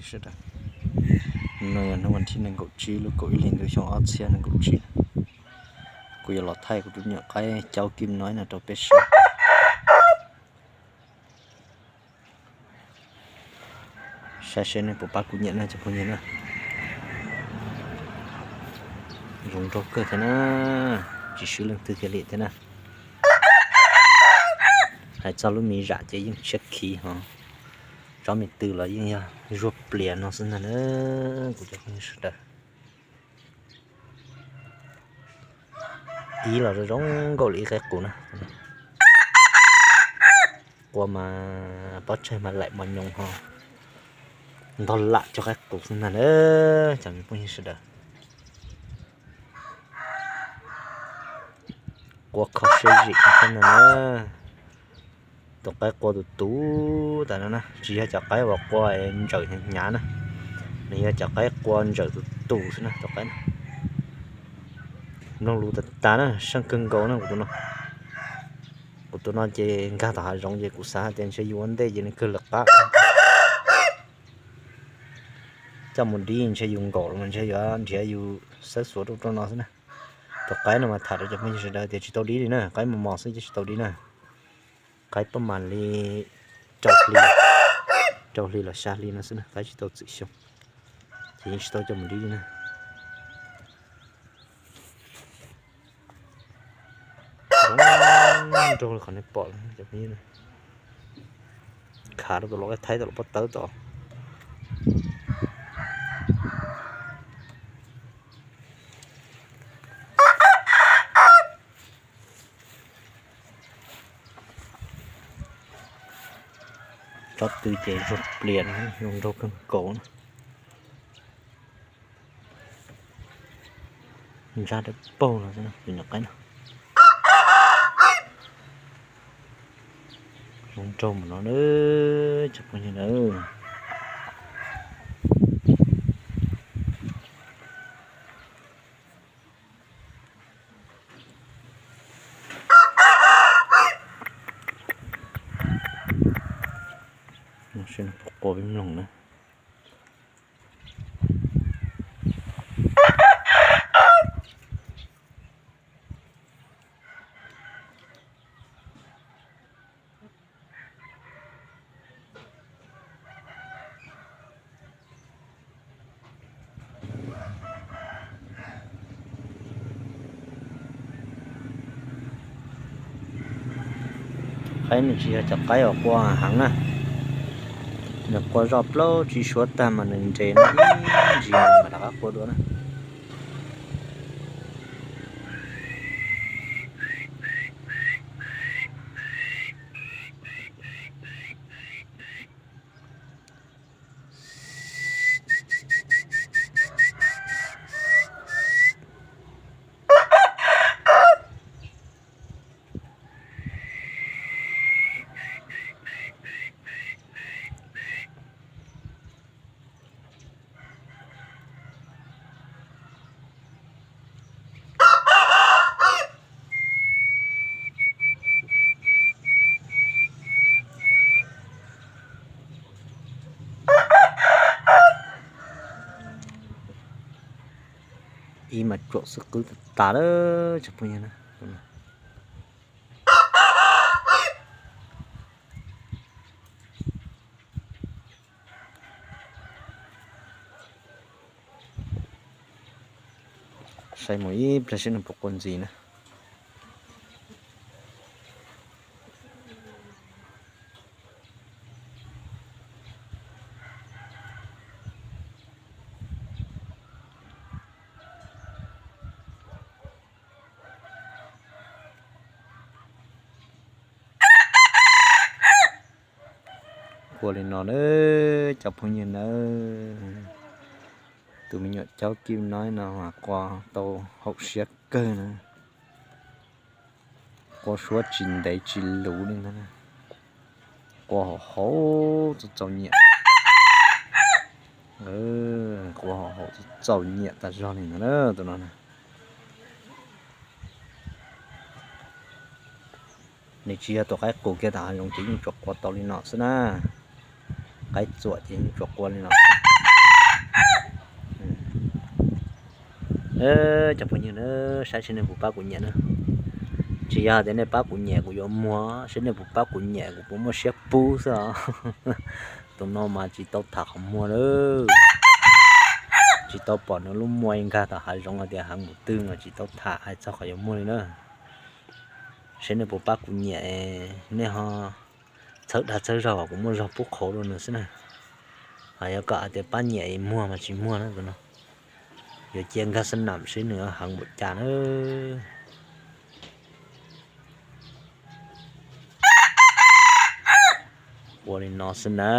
Sawv daws, no yog hnub vas thib nees nkaum tsib lub kaum ib hlis ntuj xyoo ob txhiab nees nkaum tsib. Kuv yuav los thaij kuv tus me nyuam qaib caub kim no no rau peb saib. Saib seb nej puas pab kuv nyiam na cov phooj ywg na. Zoo nraug kawg thiab na, tsis swb leej twg kiag li thiab na. Hais txog lub me zam ces yeej tshiab khiv ho, tsob me tw los yeej yog zuag plias no xwb ntag na, kuv cov phooj ywg sawv daws. Ib los zoo zoo nkauj li ib qaib qus na. Qua mas pob tsaig mas laim mos nyoos ho ntog lam cov qaib qus xwb ntag na, cov phooj ywg sawv daws. Qua kho siab zim thiab no na. Tus qaib qua tus tus tas no na, tsis yog cov qaib uas qua ntsawm hnyav na, nws yog cov qaib qua ntsawm tus tus xwb na tus qaib na. Mloog lus tas tas na, seej kawg nkaus na kuv tus no. Kuv tus no ces nkag tom hav zoov ces kuv xav hais tias ntshe yus ua ntej ces nws kawg lawv qab. Coj mus dib ntshe yus nkaum los ntshe yuav nrhiav yus xawb xuav rau rau no xwb na. Tus qaib no mas tham rau cov phooj ywg sawv daws tias tsis tau dib li na, qaib mos mos xwb ces tsis tau dib na. Qaib pab mam li rau hli, rau hli los xya hli no xwb na, qaib tsis tau txwm xyoo, ces yeej tsis tau coj mus dib li na. Nraug li qhov nej pom cov phooj ywg, khav rau tus lau qaib thaib tom lub pob tawb tod. Tsob tw ces zuag plias no, zoo nraug kawg nkaus na. Ntsab dawb paug no, tus nyuam qaib no. Zoo nraug mas no na, cov phooj ywg na. Seb nws puas qua peb mloog na. Qaib nws tsis yog cov qaib uas qua heev na, nws qua zoj plaub tsib suab tag mas nws nres no ib ntsis mas rov qab qua dua na. Ib mas tsuam xwb qwb tas tas lawm tsoom phooj ywg na. Saib mus ib pliag seb nws puas qua ntxiv na. Qua li no na, cov phooj ywg nawb, tus me nyuam caub kib no no mas qua tau haum siab kawg na. Qua suab tsis ntev tsis luv li ntag, qua haum haum txaus txaus nyiam. Qua haum haum txaus txaus nyiam tas zog li ntag na tus no na. Nws tsis yog tus qaib qus kiag tom hav zoov ces yeej tsuas qua tau li no xwb na. Qaib txuam ces yeej tsuas qua li no xwb. Cov phooj ywg na, saib seb nej puas pab kuv nyiam na. Tsis yog hais tias nej pab kuv nyiam kuv yuav muag, saib nej puas pab kuv nyiam kuv puas muaj siab pub xwb os. Tus no mas tsis tau tham qhov muag lawm. Tsis tau pom nws lub muag nkag tom hav zoov hais tias heev mus twg mas tsis tau tham hais txog qhov yuav muag li na. Saib nej puas pab kuv nyiam, nej ho txhawb dag txhawb zog kom kuv muaj zog pub qhauv rau nws xwb na. Ho yog kom hais tias pab nyiam es muag mas tsis muag na tus no. Yuav cia nkag xab nam seb nws heev npaum cas na. Ua li no xwb na.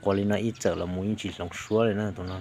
Ua li no ib txawm los mus yeej tsis hloov suab li na tus no.